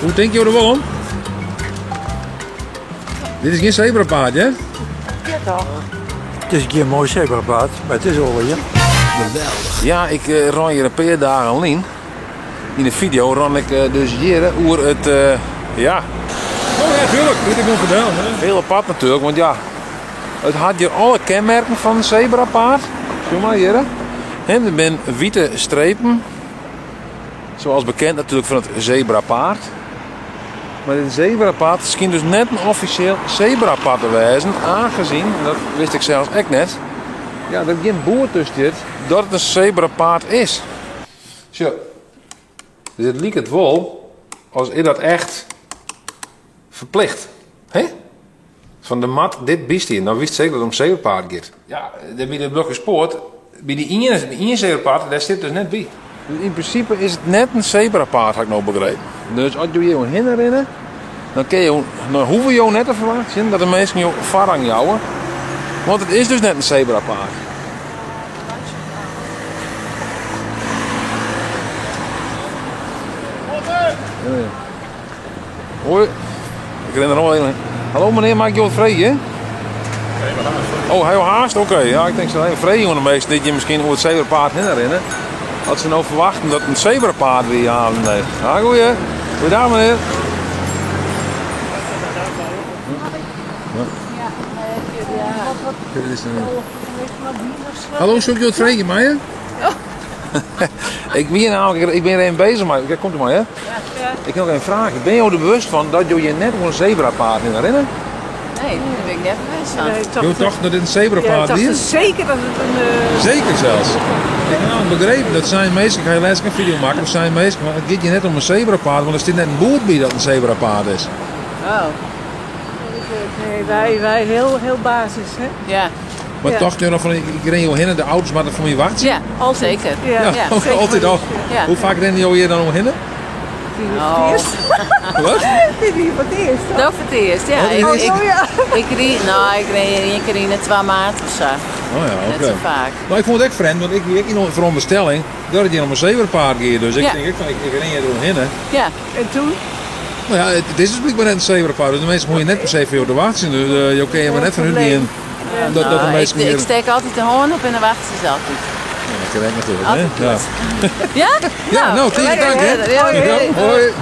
Hoe tinke jo der wol om? Dit is gjin sebrapaad, hè? Ja toch? It is gjin moai sebrapaad, mar it is wol ien. Geweldich. Ja, ik rûn hjir in pear dagen lyn. Yn de fideo rûn ik dus hjir oer it, ja. Oh ja, tuurlijk. Dit ik wol fertellen. Heel apart natuerlik, want ja, it hat hjir alle kenmerken fan in sebrapaad. Sjoch mar hjir. Hè, der binne wite strepen. Zoals bekend natuurlijk fan it zebrapaad. Mar dit zebrapad skynt dus net in offisjeel zebrapad te wêzen, aangezien, en dat wist ik sels ek net, ja, der gjin boerd tussen stiet dat it in zebrapaad is. Sjoch, dus it liket wol as is dat echt ferplicht. Hè? Fan der moat dit bystean, dan witst seker dat it om zebrapaad giet. Ja, dêr by de Blokjespoort, by dy iene, by ien zebrapaad, dêr sit dus net by. Dus yn prinsipe is it net in zebrapaad, ha ik no begrepen. Dus as jo hjir oerhinne rinne, dan kinne jo, dan hoege jo net te ferwachtsjen dat de minsken jo foarrang jouwe, want it is dus net in zebrapaad. Hoi, ik rin der noch even. Hallo menear, mei ik jo wat freegje? Oh, ha jo haast? Oké, ja, ik tink sil even freegje oan de minsken dy't hjir miskien oer it zebrapaad hinne rinne. As se no ferwachten dat it in zebrapaad wie, ja of nee. Ja, goeie. Goeiedag menear. Hallo, soe ik jo wat freegje meie? Ik wie namelijk, ik bin der even bezich mei. Komt u mei, hè? Ik ha noch even fraachje. Binne jo der bewust fan dat jo hjir net oer in zebrapaad hinne rinne? Nee, dêr bin ik net bewust fan. Nee, jo tochten dat dit in zebrapaad wie? Ja, ik tocht seker dat it in... Seker sels? Ik ha namelijk begrepen dat seinen minsken, ik ha hjir lêst ek in fideo makke, dat seinen minsken, mar it giet hjir net om in zebrapaad, want der stiet net in boerd by dat in zebrapaad is. Oh. Nee, wy, wy heel, heel basis, hè? Ja. Mar tochten jo noch fan, ik rin hjir oerhinne, de auto's moatte foar my wachtsje? Ja, seker. Ja, altyd al. Hoe faak rinne jo hjir dan oerhinne? Oh. Wat? Dit wie foar it earst. No foar it earst, ja. Oh, Ik, ik, ik rie, no, ik rin hjir ien kear yn de twa maand of sa. Oh ja, oké. Net sa faak. No, ik fûn it ek frjemd, want ik wie ek yn de feronderstelling dat it hjir om in zebrapaad gie. Dus ik tink ek fan, ik rin hjir oerhinne. Ja. En toen? No ja, it is dus blykber net in zebrapaad. Dus de minsken hoege net per se foar jo te wachtsjen. Dus jo kinne hjir mar net fan útgean dat de minsken hjir... Ik stek altyd de hân op en dan wachtsje se altyd. Ja, dat kin ek natuerlik, hè? Altyd goed. Ja? Ja, no, tige tank, hè? Ja, hoi.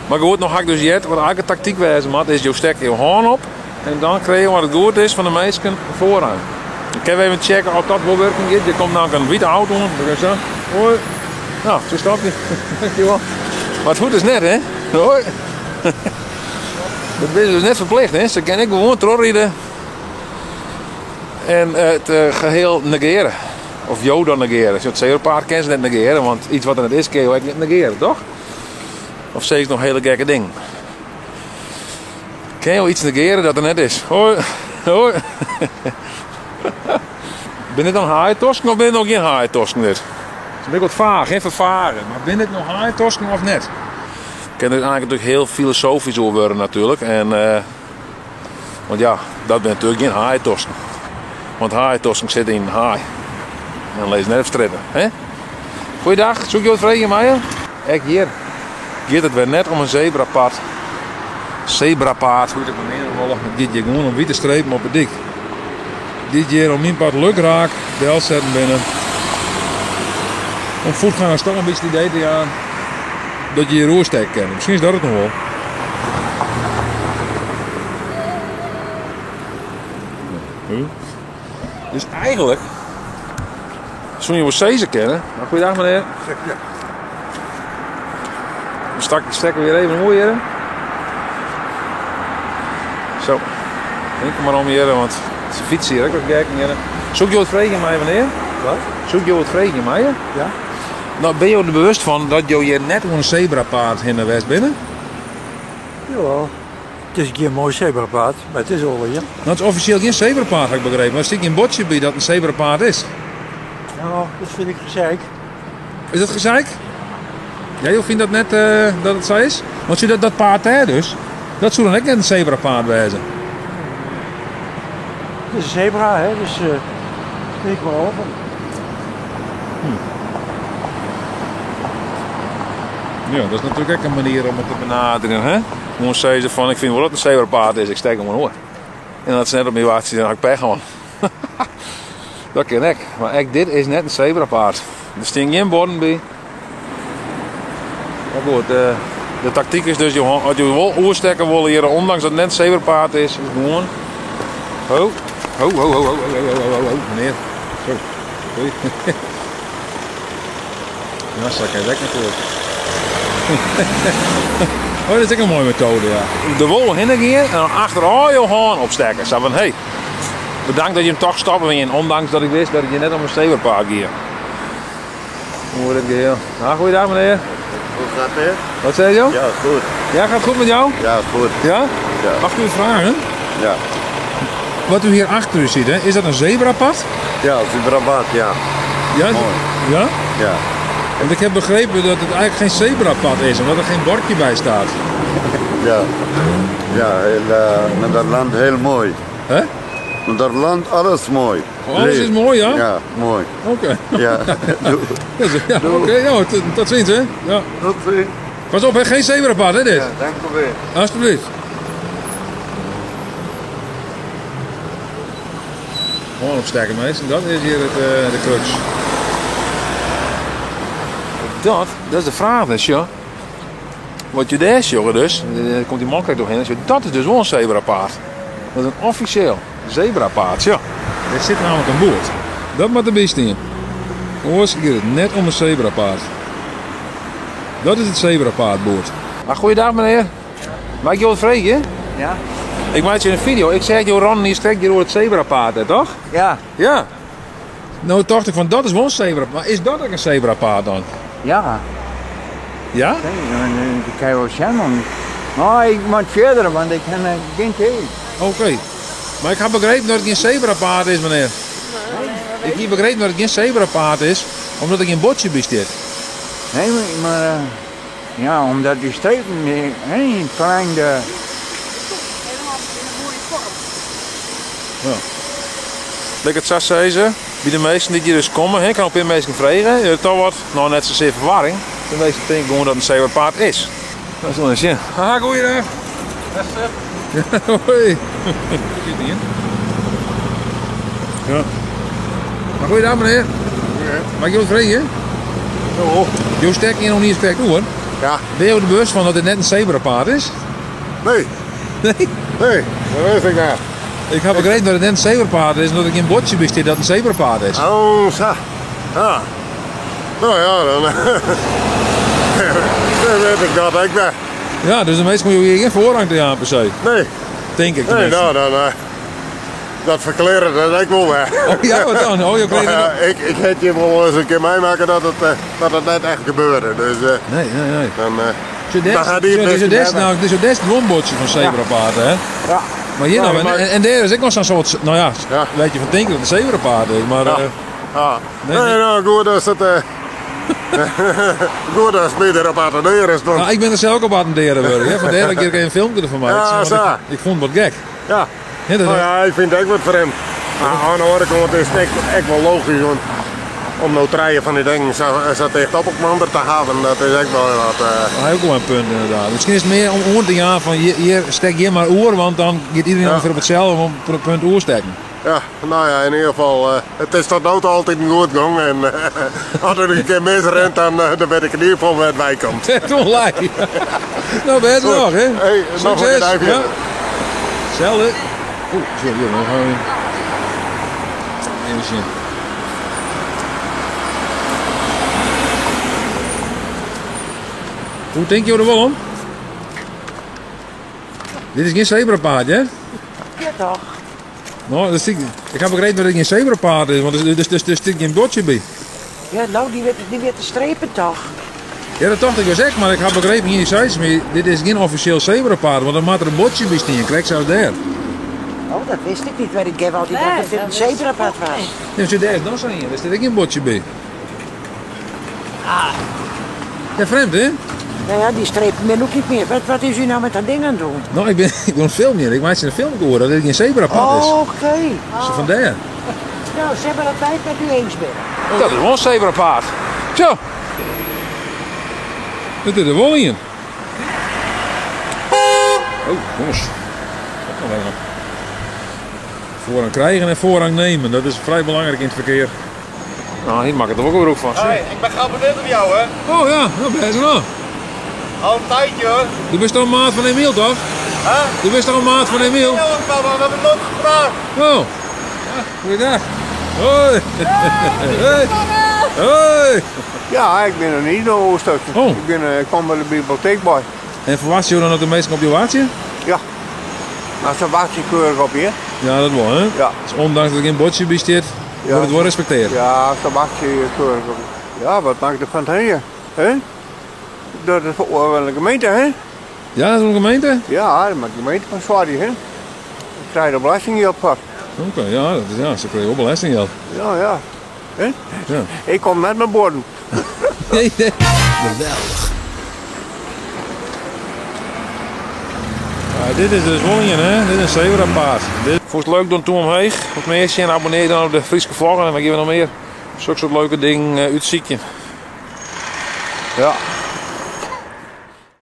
Mar goed, no ha ik dus heard, wat eigentlik de taktyk wêze moat, is jo stekke jo hân op en dan krije jo, as it goed is, fan de minsken foarrang. Dan kinne we even checke oft dat wol wurken giet. Der komt namelijk in wite auto oan. Dan zo. Hoi. Nou, se stopje. Dankjewel. Mar it hoecht dus net, hè? Hoi. Dat binne dus net ferplicht, hè? Se kinne ek gewoan trochride en it geheel negeare. Of jo dan negeare. It zebrapaad kinne se net negeare, want iets wat der net is, kinne jo ek net negeare, toch? Of sis ik noch hiele gekke dingen? Kinne jo iets negeare dat der net is? Hoi, hoi. Binne dit dan haaietosken of binne it noch gjin haaietosken dit? Dat is ek wat faach, hè, ferfage. Mar binne dit no haaietosken of net? Kin der eigentlik natuerlik hiel filosofysk oer wurde natuerlik. En, eh, want ja, dat binne natuerlik gjin haaietosken. Want haaietosken sitte yn in haai. En dan lizze net op strjitte. Hè? Goeiedag, soe ik jo wat freegje meie? Ek hjir giet it wer net om in zebrapad. Zebrapaad, hoe't je it mar neame wolle. It giet hjir gewoan om wite strepen op 'e dyk. Dy't hjir om myn part lukraak delsetten binne. Om fuotgangers toch in bytsje it idee te jaan dat je hjir oerstekke kinne. Miskien is dat it noch wol. Dus eigentlik soene je wol sizze kinne. Nou, goeiedag menear. We stekke we hjir even oer hjir. Zo. Tink mar om hjir, want se fytse hjir ek wat gek hjir. Soe ik jo wat freegje meie, menear? Wat? Soe ik jo wat freegje meie? Ja. No, binne jo der bewust fan dat jo hjir net oer in zebrapaad hinne west binne? Jawel. It is gjin moai zebrapaad, mar it is wol ien. No, it is offisjeel gjin zebrapaad, ha ik begrepen. Mar der stiet gjin buordsje by dat it in zebrapaad is. No, dat fyn ik gezeik. Is dat gezeik? Ja, jo fine dat net dat it sa is? Want sjoch, dat paad dêr dus, dat soe dan ek net in zebrapaad wêze. It is in zebra, hè, dus bin ik wol open. Ja, dat is natuerlik ek in manier om it te benaderjen, hè? Gewoan sizze fan, ik fyn wol dat it in sebrapaad is, ik stek gewoan oer. En as se net op my wachtsje, dan ha ik pech hân. Dat kin ek, mar ek dit is net in sebrapaad. Der stean gjin buorden by. Mar goed, de taktyk is dus, as jo wol oerstekke wolle hjir, ondanks dat it net in sebrapaad is, is gewoan... Ho, ho, ho, ho, ho, ho, ho, ho, ho, menear. Zo, sorry. Ja, sa kin it ek natuerlik. Oh, dat is ek in moaie metoade, ja. Der wol hinne gean en dan achterôf jo hân opstekke. Sa fan, hey, bedankt dat jim toch stoppen wienen, ondanks dat ik wist dat it hjir net om in sebrapaad gie. Hoe wordt het geheel? Nou, goeiedag meneer. Hoe gaat het? Wat zei je? Ja, goed. Ja, gaat het goed met jou? Ja, goed. Ja? Ja. Mag ik u vragen? Ja. Wat u hier achter u ziet, hè, is dat een zebrapad? Ja, zebrapad, ja. Ja? Mooi. Ja? Ja. Want ik heb begrepen dat het eigenlijk geen zebrapad is, omdat er geen bordje bij staat. Ja. Ja, heel, Nederland heel mooi. Hè? Nederland, alles mooi. Alles is mooi, ja? Ja, mooi. Oké. Ja. Ja, oké, nou, tot ziens, hè? Ja. Tot ziens. Pas op, hè? Geen zebrapad, hè, dit? Ja, dank u wel. Alsjeblieft. Gewoon opstekken, mensen. Dat is hier de crux. Dat is de vraag dus, ja. Wat je daar jongen dus, daar komt die man krijgt doorheen, dat is dus wel een zebrapaad. Dat is een officieel zebrapaad, ja. Er zit namelijk een boord. Dat moet erbij staan. Oors gaat het net om een zebrapaad. Dat is het zebrapaadboord. Maar goeiedag meneer. Mag ik je wat vragen? Ja. Ik maak je een video. Ik zeg, joh, Ron, hier strekt je door het zebrapaad, hè, toch? Ja. Ja. Nou dacht ik van, dat is wel een zebrapaad. Maar is dat ook een zebrapaad dan? Ja. Ja? Nee, dat kan je wel zien, man. Nou, ik moet verder, want ik heb geen tijd. Oké. Maar ik heb begrepen dat het geen zebrapaad is, meneer. Nee. Ik heb begrepen dat het geen zebrapaad is, omdat er geen bordje bij zit. Nee, maar ja, omdat die strepen, die, hè, in het klein de... Ja. Laat ik het zo zeggen, bij de meesten die hier dus komen, hè, kan op een meesten vragen, je hebt toch wat, nou net zozeer verwarring. De meesten denken gewoon dat het een zebrapaad is. Dat is wel eens, ja. Haha, goeiedag. Ja, hoi. Ja. Maar goeiedag meneer. Ja. Mag ik je wat vragen? Ja. Je steekt hier nog niet eens correct hoor. Ja. Ben je er bewust van dat dit net een zebrapaad is? Nee. Nee? Nee, dat weet ik niet. Ik heb begrepen dat het net een zebrapaad is en dat ik in bordje besteed dat het een zebrapaad is. Oh, zo. Ja. Nou ja, dan dan weet ik dat ik ben. Ja, dus de meesten moet je hier geen voorrang te aan per se. Nee. Denk ik Nee, tenminste. nou, dan dat verklaren dat ik wel weg. Oh ja, wat dan? Oh, je Nou kreeg ja, het- ik heb je wel eens een keer meemaken dat het net echt gebeurde. Dus Nee, nee, nee. Dan Zo des- dan gaat die zo- best zo des- hebben. nou, zo des het woonbordje van zebrapaden, hè? Ja. Maar hier nou, Ja, maar en daar is ook nog zo'n soort, nou ja, Ja. weet je van denken dat het een zebrapaad is, maar, Ja. Ja. Nee, Nee, nee. nou, goed als het, goed als het meer op attenderen is, dan. Nou, ik ben er zelf ook op attenderen worden, hè? Vandaar dat ik hier een filmpje ervan maak. Ja, Want zo. ik vond het wat gek. Ja. Ja, dat Nou ja, ik vind het ook wat vreemd. Maar aan de andere kant is het echt wel logisch, want om nou treien van die dingen zo tegen op elkaar te hebben, dat is echt wel wat. Hij heeft ook wel een punt inderdaad. Misschien is het meer om oor te gaan van hier, stek hier maar oor, want dan gaat iedereen Ja. ongeveer op hetzelfde om het punt oor stekken. Ja, nou ja, in ieder geval, het is tot nu toe altijd een goed gang. En als er een keer misrent, dan weet ik in ieder geval waar het bij komt. Echt onlijk. Nou, best Goed. nog, hè? Hey, nog een Succes. duimpje. Ja. Hetzelfde. Oeh, sorry, jongen, dan gaan we even zien. Hoe denk je er wel om? Dit is geen zebrapaad, hè? Ja, toch? Nou, dat is, ik heb begrepen dat het geen zebrapaad is, want er zit geen bordje bij. Ja, nou, die witte strepen toch? Ja, dat dacht ik dus echt, maar ik heb begrepen hier in Zuid, maar dit is geen officieel zebrapaad, want dan moet er een bordje bij staan, krijg zelfs daar. Oh, dat wist ik niet, maar ik heb altijd Nee, dat het een dat wist zebrapad ik ook was. niet. Ja, zo daar is nog zo'n hier, daar zit ook geen bordje bij. Ah. Ja, vreemd, hè? Nou ja, die strepen ben ook niet meer. Wat is u nou met dat ding aan het doen? Nou, ik ben een film hier. Ik maak een film gehoord dat dit geen zebrapad is. Oh, oké. Is er vandaar. Nou, ze hebben het tijd met u eens ben. Dat is wel een zebrapaad. Zo. Dit is der wol ien. Oh, jongens. Dat kan wel nog. Voorrang krijgen en voorrang nemen, dat is vrij belangrijk in het verkeer. Nou, hier maak ik er ook gebruik van. Hey, ik ben geabonneerd op jou, hè? Oh ja, nou ben je nog. Al een tijdje, hoor. Du bist toch een maat van Emiel, toch? Huh? Du bist toch een maat van Emiel? Ja, we hebben nooit gepraat. Oh. Ja, goeiedag. Hoi. Hoi. Hoi. Ja, ik ben er niet door Oostersen. Oh. Ik, ben, ik kom bij de bibliotheek bij. En verwacht je dan dat de meesten op je wachten? Ja. Maar ze wachten keurig op je. Ja, dat wel, hè? Ja. Dus ondanks dat er geen bordje bij staat, wordt het wel gerespecteerd. Ja, ze wachten je keurig op je. Ja, wat maakt er van het hier? Hè? Dat is voor wel een gemeente, hè? Ja, dat is een gemeente? Ja, dat maakt de gemeente van Zwaardi, hè? Ik krijg de belastinggeld voor. Oké, ja, dat is, ja, ze krijgen ook belastinggeld. Ja, ja. Hè? Ja. Ik kom net naar borden. Nee, nee. Geweldig. Ja, dit is dus wel een, hè? Dit is een zebrapaard. Dit vond het leuk, dan toe omheen. Wat meer zien, abonneer je dan op de Fryske vlog en dan geven we nog meer zulke soort leuke dingen uitzieken. Ja.